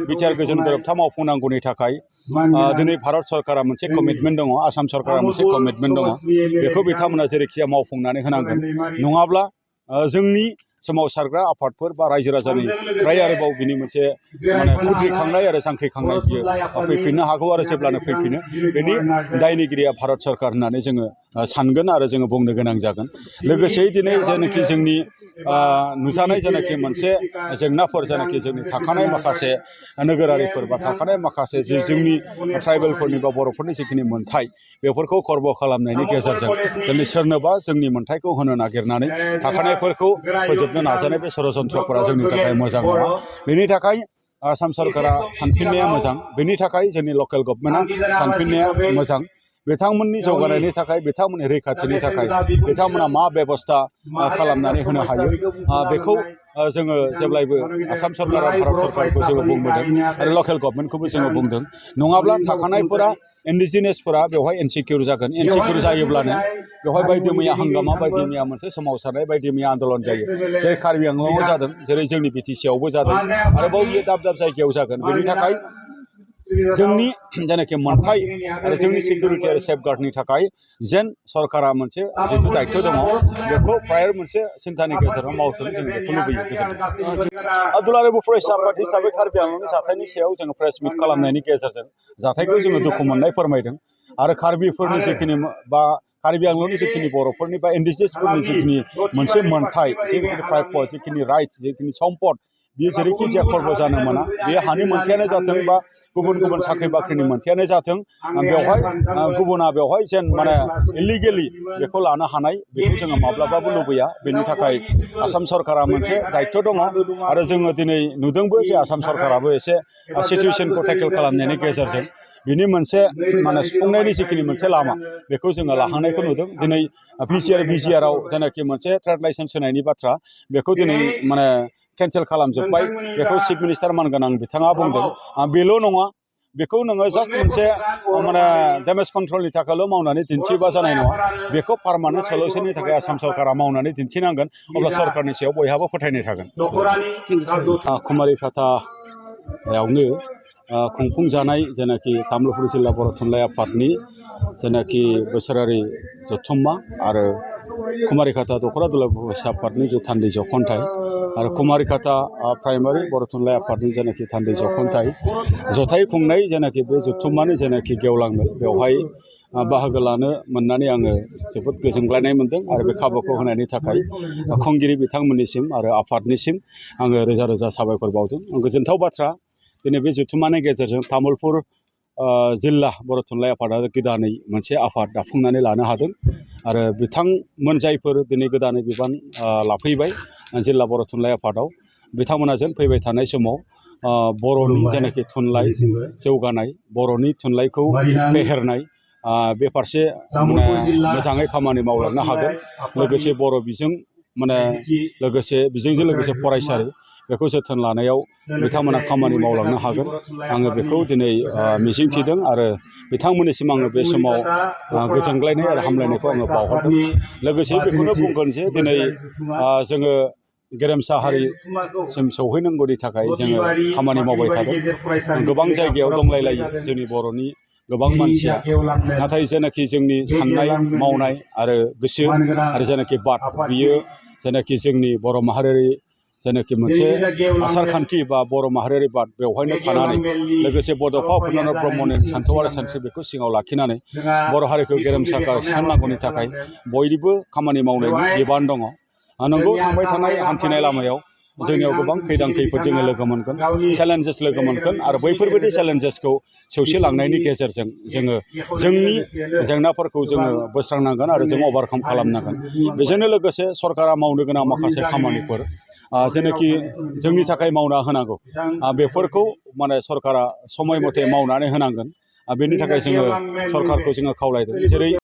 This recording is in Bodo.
बिटिआर गोजोन गोरोबथा मावफुंनांगौनि थाखाय दिनै भारत सरकारा मोनसे कमिटमेन्ट दङ, आसाम सरकारा मोनसे कमिटमेन्ट दङ। बेखौ बिथांमोना जेरैखिजाया मावफुंनानै होनांगोन, नङाब्ला जोंनि सोमावसारग्रा आफादफोर बा रायजो राजानि फ्राय आरोबाव बिनि मोनसे माने खुद्रिखांनाय आरो जांख्रिखांनाय बियो फैफिननो हागौ आरो जेब्लानो फैफिनो बेनि दायनिगिरिया भारत सरकार होननानै जोङो सानगोन आरो जोङो बुंनो गोनां जागोन। लोगोसे दिनै जेनाखि जोंनि नुजानाय जेनाखि मोनसे जेंनाफोर जेनाखि जोंनि थाखानाय माखासे नोगोरारिफोर बा थाखानाय माखासे जे जोंनि ट्राइबेलफोरनि बा बर'फोरनि जिखिनि मोन्थाय बेफोरखौ खर्ब खालामनायनि गेजेरजों दिनै सोरनोबा जोंनि मोन्थायखौ होनो नागिरनानै थाखानायफोरखौ फोजोबनो नाजानाय बे षड़यन्त्रफोरा जोंनि थाखाय मोजां नङा। बेनि थाखाय आसाम सरकारा सानफिननाया मोजां, बेनि थाखाय जोंनि लकेल गभर्नमेन्टआ सानफिननाया मोजां। बिथांमोननि जौगानायनि थाखाय, बिथांमोननि रैखाथिनि थाखाय बिथांमोना मा बेबस्था खालामनानै होनो हायो बेखौ जोङो जेब्लायबो आसाम सरकारा भारत सरकारखौ जोङो बुंबोदों आरो लकेल गभर्नमेन्टखौबो जोङो बुंदों। नङाब्ला थाखानायफोरा इन्डिजिनियासफोरा बेवहाय इनसिकिउर जागोन। इनसिकिउर जायोब्लानो बेवहाय बायदि मैया हांगामा, बायदि मैया मोनसे सोमावसारनाय, बायदि मैया आन्दलन जायो। जेरै कार्बि आंलंआव जादों, जेरै जोंनि बिटिसिआवबो जादों, आरोबाव बियो दाब दाब जायगायाव जागोन। बेनि थाखाय जोंनि जेनाखि मोन्थाय आरो जोंनि सिकिउरिटि आरो सेफगार्डनि थाखाय जेन सरकारा मोनसे जिथु दायित्व दङ बेखौ फ्राय मोनसे सिन्थानि गेजेराव मावथों, जों बेखौ लुबैयो। गोजोन्थों। दुलाराय बर' फरायसा आफाद हिसाबै कार्बि आंलंनि जाथायनि सायाव जोङो प्रेस मिट खालामनायनि गेजेरजों जाथायखौ जोङो दुखु मोननाय फोरमायदों आरो कार्बिफोरनि जिखिनि बा कार्बि आंलंनि जिखिनि बर'फोरनि बा इन्डिजिनियासफोरनि जिखिनि मोनसे मोन्थाय, जिखिनि प्राप्य, जिखिनि राइट्स, जिखिनि सम्पद, बियो जेरैखि जाया खर्ब जानो मोना। बे हानि मोन्थायानो जाथों बा गुबुन गुबुन साख्रि बाख्रिनि मोन्थायानो जाथों, बेवहाय गुबुना बेवहाय जेन माने इलिगेलि बेखौ लानो हानाय बेखौ जोङो माब्लाबाबो लुबैया। बेनि थाखाय आसाम सरकारा मोनसे दायित्व दङ आरो जोङो दिनै नुदोंबो जे आसाम सरकाराबो एसे सिटुवेसनखौ टेकेल खालामनायनि गेजेरजों बिनि मोनसे माने सुफुंनायनि जिखिनि मोनसे लामा बेखौ जोङो लाहांनायखौ नुदों। दिनै बिजिआरआव जेनाखि मोनसे ट्रेड लाइसेन्स होनायनि बाथ्रा बेखौ दिनै माने केन्सेल खालामजोब्बाय। बेखौ चिफ मिनिस्टार मानगोनां बिथाङा बुंदों। बेल' नङा, बेखौ नोङो जास्ट मोनसे माने डेमेज कन्ट्रलनि थाखायल' मावनानै दिन्थियोबा जानाय नङा, बेखौ पार्मानेन्ट सलिउसननि थाखाय आसाम सरकारा मावनानै दिन्थिनांगोन। अब्ला सरकारनि सायाव बयहाबो फोथायनाय थागोन। कुमारिघाटायावनो खुंफुंजानाय जेनाखि तामुलपुर जिल्ला बर' थुनलाइ आफादनि जेनाखि बोसोरारि जथुम्मा आरो कुमारिघाटा दख'रा दुलाराय बर' फरायसा आफादनि जे थान्दै जख'न्थाइ आरो कुमारिघाटा प्राइमारि बर' थुनलाइ आफादनि जेनाखि थान्दै जख'न्थाइ जथाय खुंनाय जेनाखि बे जथुम्मानि जेनाखि गेवलां मेल, बेवहाय बाहागो लानो मोननानै आङो जोबोद गोजोनग्लायनाय मोनदों आरो बे खाबुखौ होनायनि थाखाय खुंगिरि बिथांमोननिसिम आरो आफादनिसिम आङो रोजा रोजा साबायखर बावदों। गोजोनथाव बाथ्रा, दिनै बे जथुम्मानि गेजेरजों तामुलपुर जिल्ला बर' थुनलाइ आफादा गोदानै मोनसे आफाद दाफुंनानै लानो हादों आरो बिथांमोन जायफोर दिनै गोदानै बिबान लाफैबाय जिल्ला बर' थुनलाइ आफादाव, बिथांमोना जेन फैबाय थानाय समाव बर'नि जेनाखि थुनलाइ जौगानाय, बर'नि थुनलाइखौ फेहेरनाय बे फारसे माने मोजाङै खामानि मावलांनो हागोन। लोगोसे बर' बिजों माने लोगोसे बिजोंजों लोगोसे फरायसालि बेखौ जोथोन लानायाव बिथांमोना खामानि मावलांनो हागोन। आङो बेखौ दिनै मिजिंथिदों आरो बिथांमोननिसिम आङो बे समाव गोजोनग्लायनाय आरो हामलायनायखौ आङो बावहरदों। लोगोसे बेखौनो बुंगोन जे दिनै जोङो गेरेमसा हारिसिम सौहैनांगौनि थाखाय जोङो खामानि मावबाय थादों। गोबां जायगायाव दंलायलायो जोंनि बर'नि गोबां मानसिया, नाथाय जेनाखि जोंनि साननाय मावनाय आरो गोसो आरो जेनाखि बाद, बियो जेनाखि जोंनि बर' माहारियारि जेनाखि मोनसे आसार खान्थि बा बर' माहारियारि बाद, बेवहायनो थानानै लोगोसे बड'फा उपेन्द्रनाथ ब्रह्मनि सान्थौ आरो सानस्रि बेखौ सिङाव लाखिनानै बर' हारिखौ गेरेमसा थिसननांगौनि थाखाय बयनिबो खामानि मावनायनि बिबान दङ। नंगौ, थांबाय थानाय हान्थिनाय लामायाव जोंनियाव गोबां खैदां खैफोद जोङो लोगो मोनगोन, चेलेन्जेस लोगो मोनगोन आरो बैफोरबायदि चेलेन्जेसखौ सौसिलांनायनि गेजेरजों जोङो जोंनि जेंनाफोरखौ जोङो बोस्रांनांगोन आरो जों अभारकाम खालामनांगोन। बेजोंनो लोगोसे सरकारा मावनो गोनां माखासे खामानिफोर जेनाखि जोंनि थाखाय मावना होनांगौ, बेफोरखौ माने सरकारा समय मथे मावनानै होनांगोन। बेनि थाखाय जोङो सरकारखौ जोङो खावलायदों। जेरै